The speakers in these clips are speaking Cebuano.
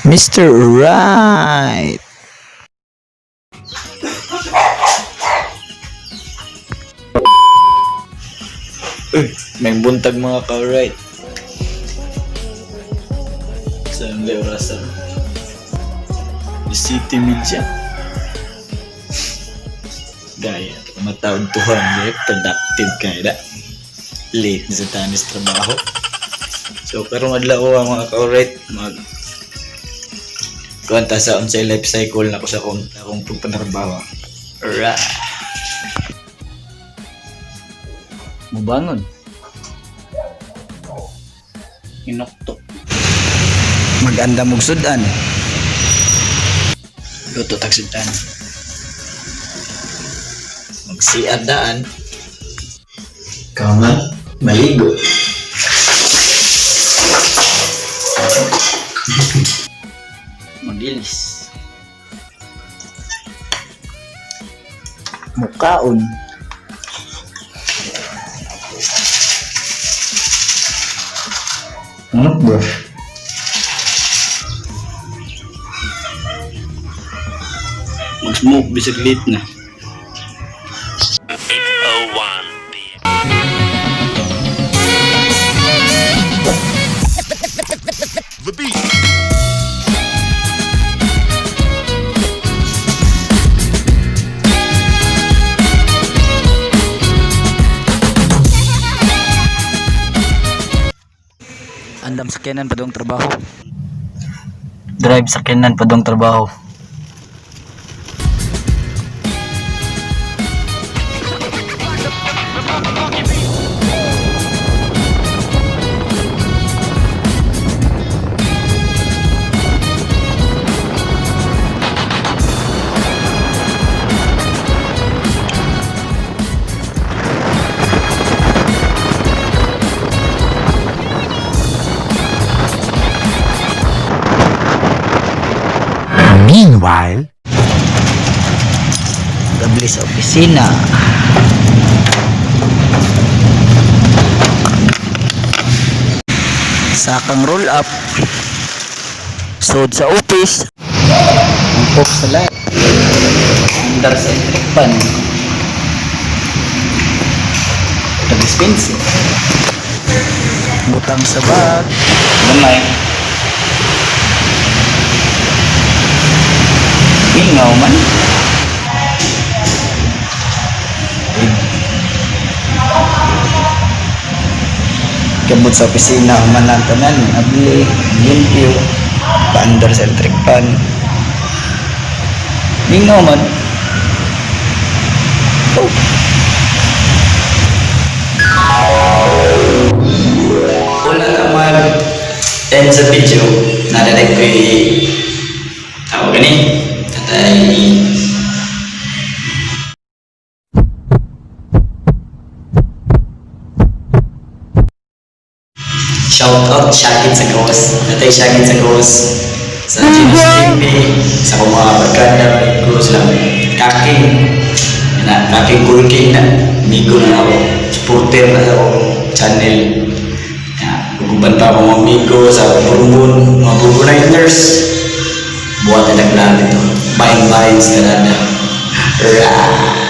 Mr. Right. Uy, may buntag, mga ka-right. Sa ang orasan? The City Media. Gaya, mataon tuhan, gaya, productive kaya da. Late na sa tanis trabaho. So, karong adlaw ang mga ka-right, mag kuwanta sa unsay life cycle na ko sa akong pagpanarbaho. Alright. Mubangon. Inoktok. Maganda mong sudan. Luto tagsudan. Magsiar daan. Ikaw nga, maligo. Magilis. Mukaon. Ano brush? Mag-smoke bisag late na. 8:01 p.m. The beat. Andam sa kenan padung trabaho. Drive sa kenan padong trabaho. Meanwhile, Gabli sa opisina. Sakang roll up. Sod sa office. Umpok sa light. Andar sa electric pan. Nag-dispense. Butang sa bag. Gamay. Mingaw man. Kabot sa opisina, humanan tanan, abli, limpyo, paandar sa electric pan. Mingaw man. Oh. Una na mag end sa video, narinig ko tawag gani, tatay. Shout out Shakit sa gawas. Natay Shakit sa gawas. Sa Genius TV, sa akong mga barkada, ko sila kaking, na kaking kulking na, amigo na ako, supporter na sa akong channel. Na, guguban pa ako mga amigo sa Burbon, mga Burboniters. Buhat na naglaan dito. Bain-bain sa Canada. Right.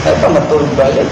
Ay pa matulog ba yan?